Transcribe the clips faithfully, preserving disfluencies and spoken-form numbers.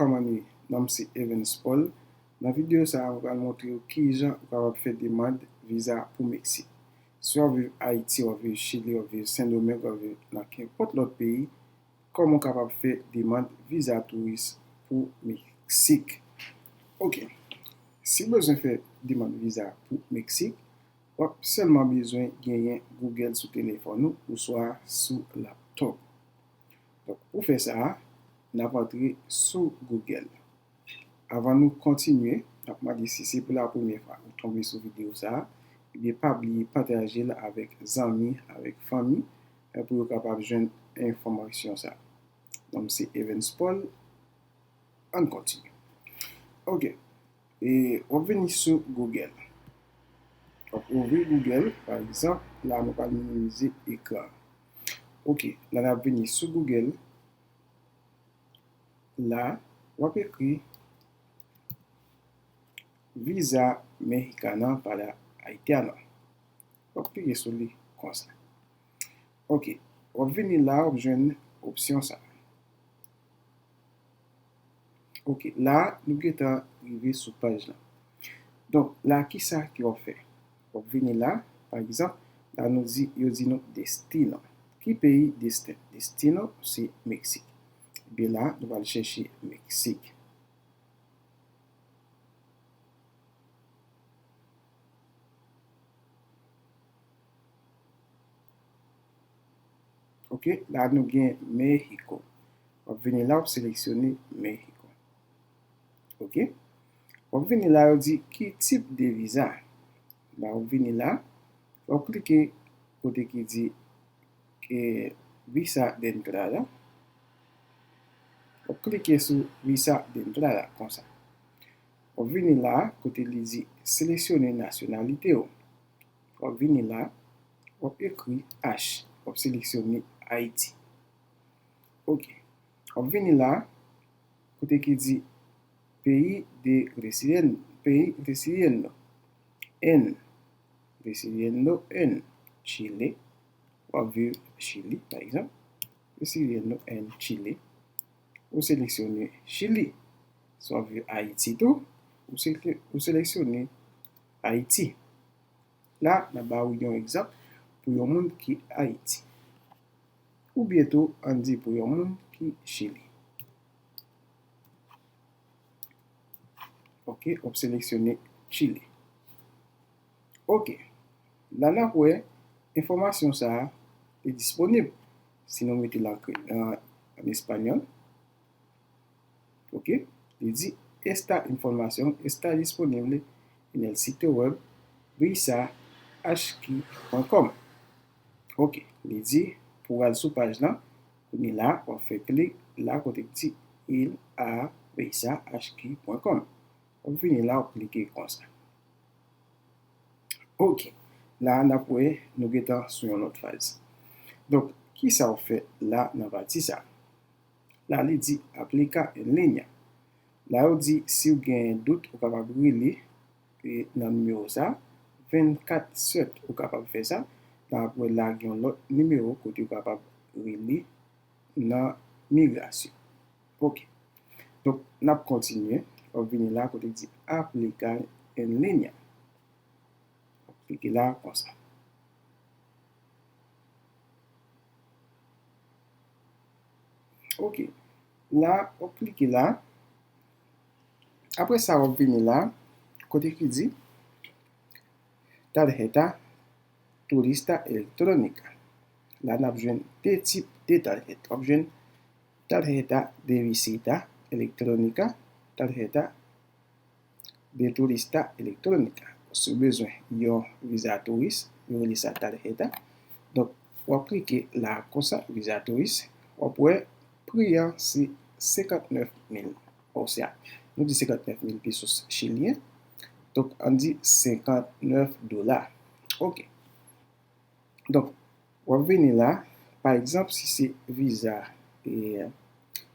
Kòman nou ye? Non m se Evans Paul. Nan videyo sa a, mwen pral montre w kijan ou kapab fè demann viza pou Meksik. Si w ap viv Ayiti, w ap viv Chili, w ap viv Sendomeng, w ap viv nan kenpòt lòt peyi, kòman w kapab fè demann viza touris pou Meksik. Oke. Si w bezwen fè demann viza pou Meksik, w ap sèlman bezwen genyen Google sou telefòn ou oswa sou laptop. Donk, pou fè sa a, n ap antre sou Google. Avan nou kontinye, n ap mande si se pou la premyè fwa ou tonbe sou videyo sa a, ebyen pa bliye pataje l avèk zanmi, avèk fanmi, eh, pou yo kapab jwenn enfòmasyon sa a. Non m se Evans Paul. Ann kontinye. Oke. E, w ap vini sou Google. W ap ouvri Google, pa egzanp, la nou pral minimize ekran. Oke, la n ap vini sou Google. La, w ap ekri Visa Mexicana para Haitiano. W ap klike sou li konsa. Oke, w ap vini la, w ap jwenn opsyon sa. Oke, la, nou gentan rive sou paj la. Donk, la, kisa ke w ap fè? W ap vini la, pa egzanp, la nou di, yo di nou destino. Ki peyi desten-, destino? Se Meksik. Ebyen la, nou pral chèche Meksik. Oke, la nou gen Mexico. W ap vini la, w ap seleksyone Mexico. Oke. W ap vini la, yo di ki tip de viza. La w ap vini la, w ap klike kote ki di, eh, visa de entrada. W ap klike sou visa de entrada konsa. W ap vini la, kote li di seleksyone nasyonalite w. W ap vini la, w ap ekri H, w ap seleksyone Ayiti. Oke. W ap vini la, kote ki di peyi de residen-, peyi residiendo en, residiendo en Chile. W ap viv Chili, pa egzanp. Residiendo en Chile. Ou seleksyone Chili. Si w ap viv Ayiti tou, ou sele-, ou seleksyone Ayiti. La, n ap ba ou yon egzanp pou yon moun ki Ayiti. Oubyen tou, ann di pou yon moun ki Chili. Oke, w ap seleksyone Chili. Oke. La n ap wè enfòmasyon sa a li disponib. Si nou mete l an kre-, an, an espanyòl, oke, li di, esta información está disponible en el sitio web visa ashki punto com. Oke, li di, pou w al sou paj lan, kounye la, w ap fè klik la kote ki di ir a visa ashki punto com. W ap vini la, w ap klike konsa. Oke, la, n ap wè, nou gentan sou yon lòt faz. Donk, kisa w fè la nan pati sa? La, li di aplika en línea. La, yo di, si w gen dout, ou kapab rele, e, nan nimewo sa, vennkat sèt, ou kapab fè sa. N ap wè la, gen yon lòt nimewo kote w kapab rele nan migrasyon. Oke. Donk, n ap kontinye. W ap vini la kote di aplika en línea. W ap klike la konsa. Oke. La, w ap klike la. Apre sa, w ap vini la, kote ki di tarjeta turista electrónica. La, n ap jwenn de tip de tarjeta. W ap jwenn tarjeta de visita electrónica, tarjeta de turista electrónica. Si w bezwen yon viza touris, yo rele sa tarjeta. Donk, w ap klike la konsa, viza touris. W ap wè pri an se senkantnèf mil. Osea, nou di senkantnèf mil pesos chilyen. Donk, ann di senkantnèf dola. Oke. Donk, w ap vini la, pa egzanp, si se viza, e,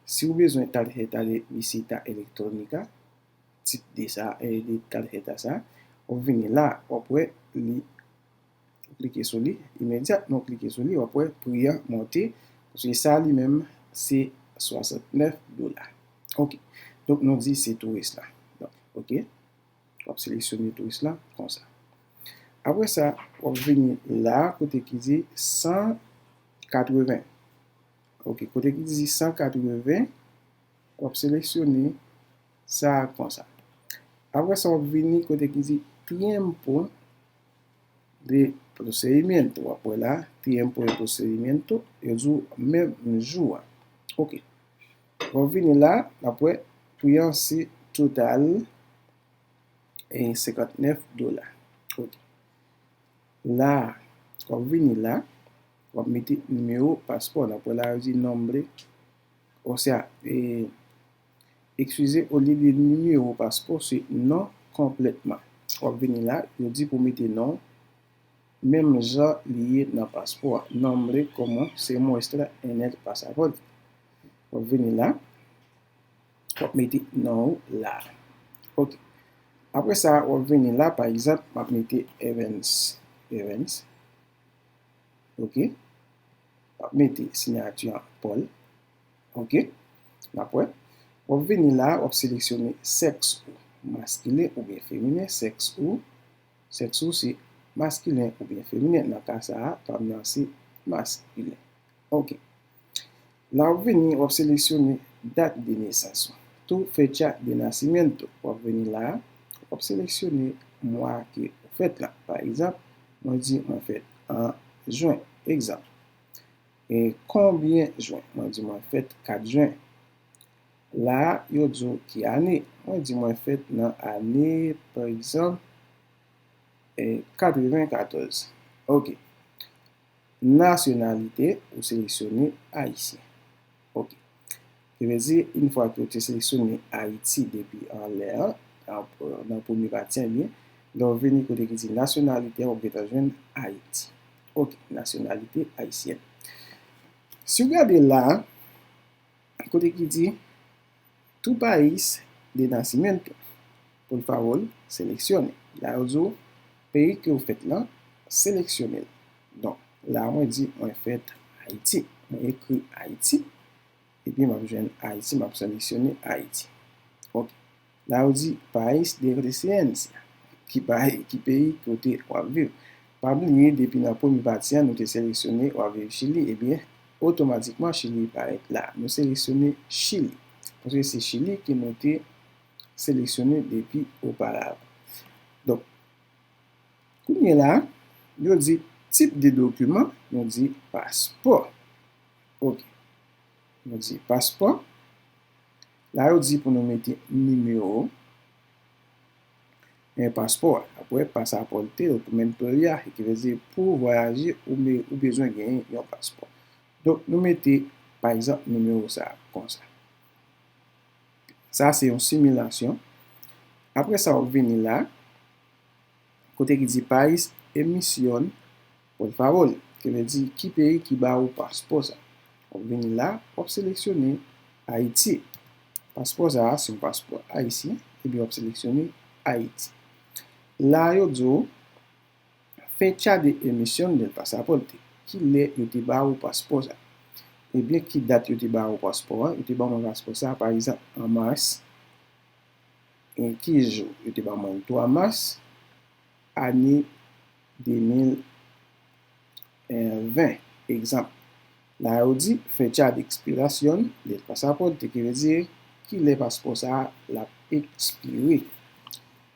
si w bezwen tarjeta de visita electrónica, tip de sa, e, de tarjeta sa, w ap vini la, w ap wè li, w klike sou li, imedyatman w klike sou li, w ap wè pri an monte, paske sa li menm, se swasantnèf dola. Oke. Donk, nou di se touris la. Donk, oke. W ap seleksyone touris la konsa. Apre sa, w ap vini la kote ki di san katreven. Oke, kote ki di san katreven, w ap seleksyone sa konsa. Apre sa, w ap vini kote ki di tiempo de procedimiento. W ap wè la, tiempo de procedimiento, yo di w menm jou a. Oke. W ap vini la, n ap wè pri an se total e senkantnèf dola. Oke. La, w ap vini la, w ap mete nimewo paspò. N ap wè la, yo di nombre, osea, e, eskize, olye de nimewo paspò, se non konplètman. W ap vini la, yo di pou mete non, menm jan li ye nan paspò a. Nombre como se muestra en el pasaporte. W ap vini la, w ap mete non ou la. Oke. Apre sa, w ap vini la, pa egzanp, m ap mete Evans. Evans. Oke. W ap mete siyati an Paul. Oke. N ap wè. W ap vini la, w ap seleksyone sèks ou, maskilen oubyen feminen, sèks ou, sèks ou se maskilen oubyen feminen. Nan ka sa a, pa m nan se maskilen. Oke. La w ap vini, w ap seleksyone dat de nesans ou. Tu fecha de nacimiento. W ap vini la, w ap seleksyone mwa ke ou fèt la. Pa egzanp, mwen di mwen fèt an jen. Egzanp. E konbyen jen? Mwen di mwen fèt kat jen. La a, yo di w ki ane. Mwen di mwen fèt nan ane, pa egzanp, e katrevenkatòz. Oke. Nasyonalite, ou seleksyone ayisyen. Oke. Ki vle di, yon fwa ke w te seleksyone Ayiti depi anlè an, nan, nan premye pati an, ebyen, lè w vini kote ki di nasyonalite, w ap gentan jwenn Ayiti. Oke, nasyonalite ayisyèn. Si w gade la, kote ki di tu país de nacimiento, por favor, seleccione. La yo di w peyi ke w fèt lan, seleksyone l. Donk, la mwen di mwen fèt Ayiti. Mwen ekri Ayiti. Epi m ap jwenn Ayiti, m ap seleksyone Ayiti. Oke. La yo di país de residencia. Ki pa, ki peyi kote w ap viv. Pa bliye, depi nan premye pati an, nou te seleksyone w ap viv Chili, ebyen, otomatikman Chili parèt la. Nou seleksyone Chili. Paske se Chili ke nou te seleksyone depi oparavan. Donk, kounye la, yo di tip de dokiman, nou di paspò. Oke. Nou di paspò. La, yo di pou nou mete nimewo, e, paspò a. Apre, pasaporte, documento de viaje, ki vle di pou vwayaje, ou, ou bezwen genyen yon paspò. Donk, nou mete, pa egzanp, nimewo sa a, konsa. Sa, se yon similasyon. Apre sa, w ap vini la, kote ki di país emisión, por favor, ki vle di ki peyi ki ba ou paspò sa. W ap vini la, w ap seleksyone Ayiti. Paspò sa a se yon paspò ayisyen, epi w ap seleksyone Ayiti. La, yo di w, fecha de emisión del pasaporte, ki lè yo te ba ou paspò sa. Ebyen, ki dat yo te ba ou paspò a? Yo te ba mwen paspò sa, pa egzanp, an mas. E ki jou? Yo te ba mwen l twa mas, ane de mil ven. Egzanp, la yo di fecha de expiración del pasaporte, ki vle di ki lè paspò sa a l ap ekspire.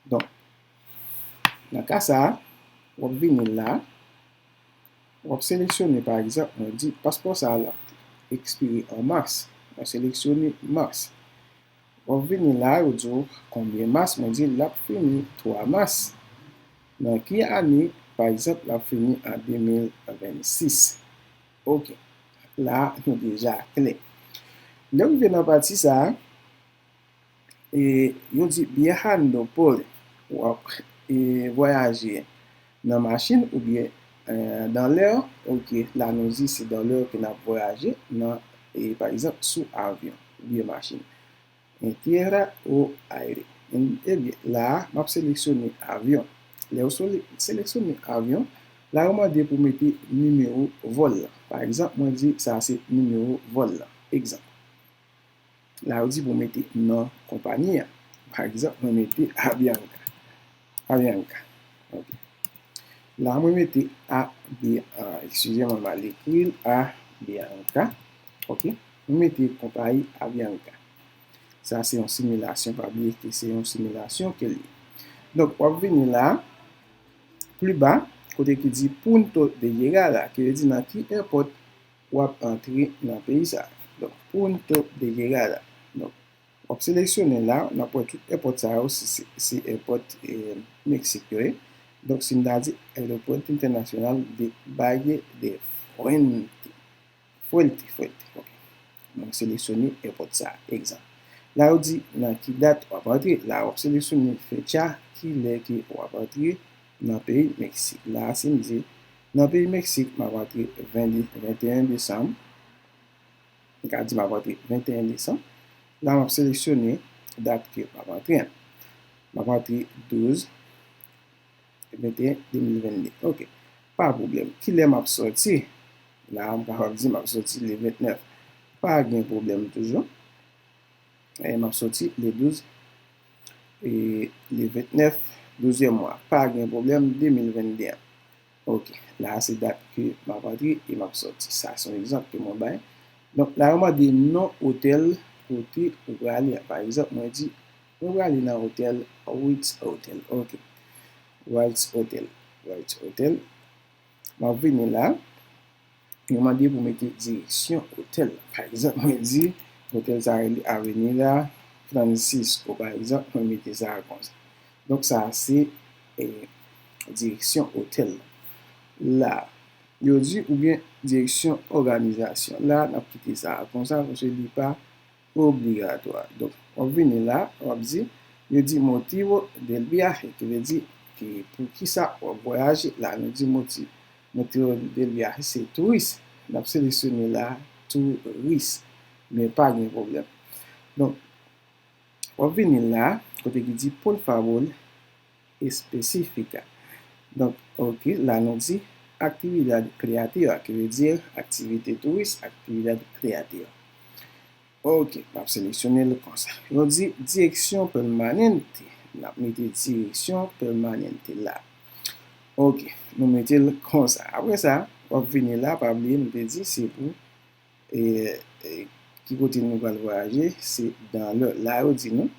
Donk, nan ka sa a, w ap vini la, w ap seleksyone, pa egzanp, mwen di paspò sa a l ap ekspire an mas. Mwen seleksyone mas. W ap vini la, yo di w konbyen mas, mwen di l ap fini twa mas. Nan ki ane, pa egzanp, l ap fini an de mil vennsis. Oke. La, nou deja klè. Lè w rive nan pati sa a, e, yo di viajando por, w ap, e, vwayaje nan machin oubyen, e, dans l'air. Oke, la nou di se dans l'air ke n ap vwayaje, nan, e, pa egzanp, sou avyon oubyen machin. En tierra o aire. Ebyen, la a, m ap seleksyone avyon. Lè w sele-, seleksyone avyon, la yo mande pou mete nimewo vòl la. Pa egzanp, mwen di sa se nimewo vòl la. Egzanp. La, yo di pou mete non konpayi a. Pa egzanp, mwen mete Avianca. Avianca. Ok. La, mwen mete A, B, ah, eskize m, mwen mal ekri l, Avianca. Ok. Mwen mete konpayi Avianca. Sa se yon similasyon, pa bliye ke se yon similasyon ke l ye. Donk, w ap vini la, pli ba, kote ki di Punto de Llegada, ki vle di nan ki èpòt w ap antre nan peyi sa. Donk, Punto de Llegada. Donk, w ap seleksyone la, n ap wè tout èpòt sa yo, se, se, se èpòt, eh, Meksik yo ye. Donk, si m ta di Aeropuerto Internacional de Valle de Fuente. Fuerte, Fuerte. Ok. Mwen seleksyone èpòt sa, egzanp. La, yo di nan ki dat w ap antre. La, w ap seleksyone fecha, ki lè ke w ap antre nan peyi Meksik. La, si m di nan peyi Meksik, m ap antre ven, venteyen desanm. M ka di m ap antre venteyen desanm. La, m ap seleksyone dat ke m ap antre an. M ap antre douz venteyen de mil vennde. Ok. Pa pwoblèm. Kilè m ap sòti? La, m kapab di m ap sòti le ventnèf. Pa gen pwoblèm toujou. E m ap sòti le douz, e le ventnèf, douzyèm mwa. Pa gen pwoblèm, de mil vennde an. Ok. La, se dat ke m ap antre e m ap sòti. Sa, se yon egzanp ke mwen bay. Donk, la, yo mande non otèl kote ou prale a. Pa egzanp, mwen di, mwen prale nan otèl Ritz Hotel. Ok. Ritz Hotel. Ritz Hotel. M ap vini la. Yo mande pou mete direksyon otèl la. Pa egzanp, mwen di, otèl sa rele Avenida Francisco. Pa egzanp, mwen mete sa konsa. Donk, sa se, eh, direksyon otèl la. La, yo di, oubyen direksyon òganizasyon. La, n ap kite sa konsa, paske li pa obligatwa. Donk, w ap vini la, w ap di, yo di motivo del viaje, ki vle di ki, poukisa w ap vwayaje. La, nou di moti-, motivo del viaje, se touris. N ap seleksyone la, touris. Men pa gen pwoblèm. Donk, w ap vini la, kote ki di, por favor, específica. Donk, ok, la nou di actividad creativa, ki vle di aktivite touris, actividad creativa. Ok, m ap seleksyone l konsa. Yo di dirección permanente. N ap mete dirección permanente la. Ok, nou mete l konsa. Apre sa, w ap vini la, pa bliye, nou te di se pou, e, e, ki kote nou pral vwayaje, se dans le, la yo di nou,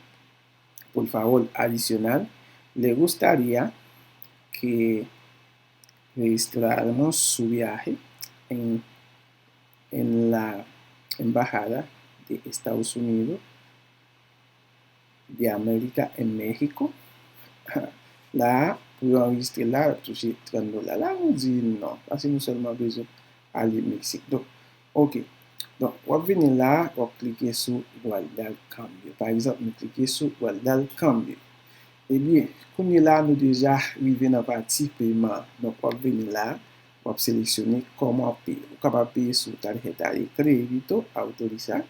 por favor adicional, le gustaría que registráramos su viaje en, en la Embajada de Estados Unidos de América en México. La, pou yo anrejistre la, yo ap touche trant dola. La, nou di non, paske nou sèlman bezwen ale Meksik. Donk, ok. Donk, w ap vini la, w ap klike sou guardar cambio. Pa egzanp, nou klike sou guardar cambio. Ebyen, kounye la, nou deja rive nan pati peman. Donk, w ap vini la, w ap seleksyone kòman peye. Ou kapab peye sou tarjeta de crédito, autorizar,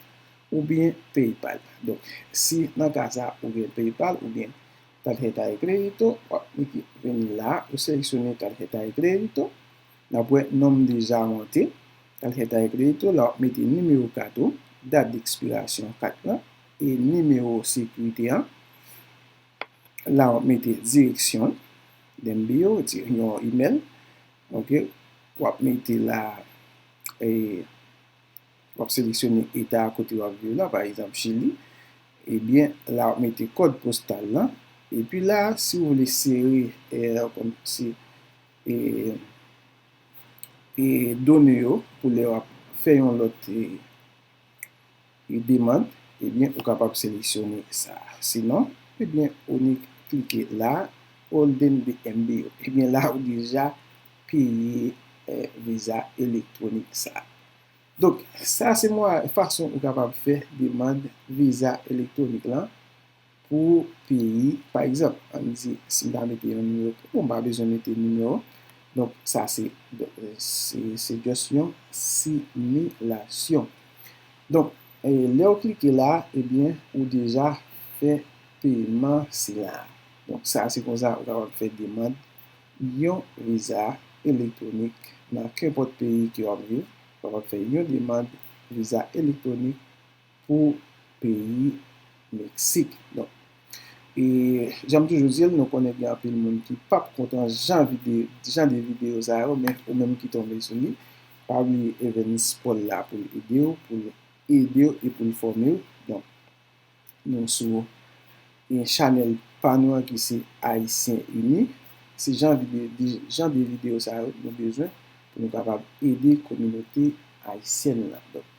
oubyen PayPal. Donk, si nan ka sa, ou gen PayPal, oubyen tarjeta de crédito, w ap vini la, ou seleksyone tarjeta de crédito, n ap wè non m deja monte, tarjeta de crédito, la w ap mete nimewo kat ou, dat dekspirasyon kat lan, e nimewo sekirite an, la w ap mete direksyon de envío, di-, yon email, ok, w ap mete la, e, w ap seleksyone eta kote w ap viv la, pa egzanp, Chili. Ebyen, la w ap mete kòd postal lan. Epi la, si w vle sere, e, kòmsi, e, e, done yo pou lè w ap fè yon lòt, e, e, demann, ebyen, ou kapab seleksyone sa. Sinon, ebyen, ou ni klike la, orden de envío. Ebyen, la, ou deja peye, e, viza elektwonik sa. Donk, sa se mwa-, fason ou kapab fè demann viza elektwonik lan pou peyi. Pa egzanp, ann di, si m ta mete yon nimewo, bon, m pa bezwen mete nimewo. Donk, sa se, se, se just yon similasyon. Donk, e, lè w klike la, ebyen, ou deja fè peman sila. Donk, sa se konsa ou kapab fè demann yon viza elektwonik nan kenpòt peyi ke w ap viv. Ou kapab fè yon demann viza elektwonik pou peyi Meksik. Donk, e jan m toujou di l, nou konnen gen anpil moun ki p ap kontan jan vide, jan de videyo sa yo, men ou menm ki tonbe sou li, pa bliye Evans Paul la pou l ede w, pou l ede w e pou l fòme w. Donk, nou sou e chanèl pa nou an ki se Ayisyen Ini. Se jan vide, de, jan de videyo sa yo nou bezwen pou nou kapab ede kominote ayisyèn nan. Donk,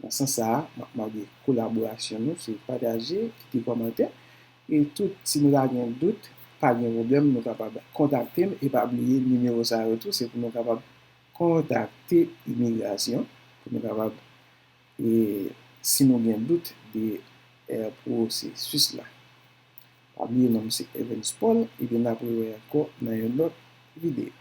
nan sans sa a, m ap mande kolaborasyon nou, se pataje, kite kòmantè. E tout, si nou ta gen dout, pa gen pwoblèm, nou kapab kontakte m. E pa bliye nimewo sa yo tou, se pou nou kapab kontakte imigrasyon, pou nou kapab, e, si nou gen dout de, e, pwosesis la. Pa bliye non m se Evans Paul, epi n ap rewè ankò nan yon lòt videyo.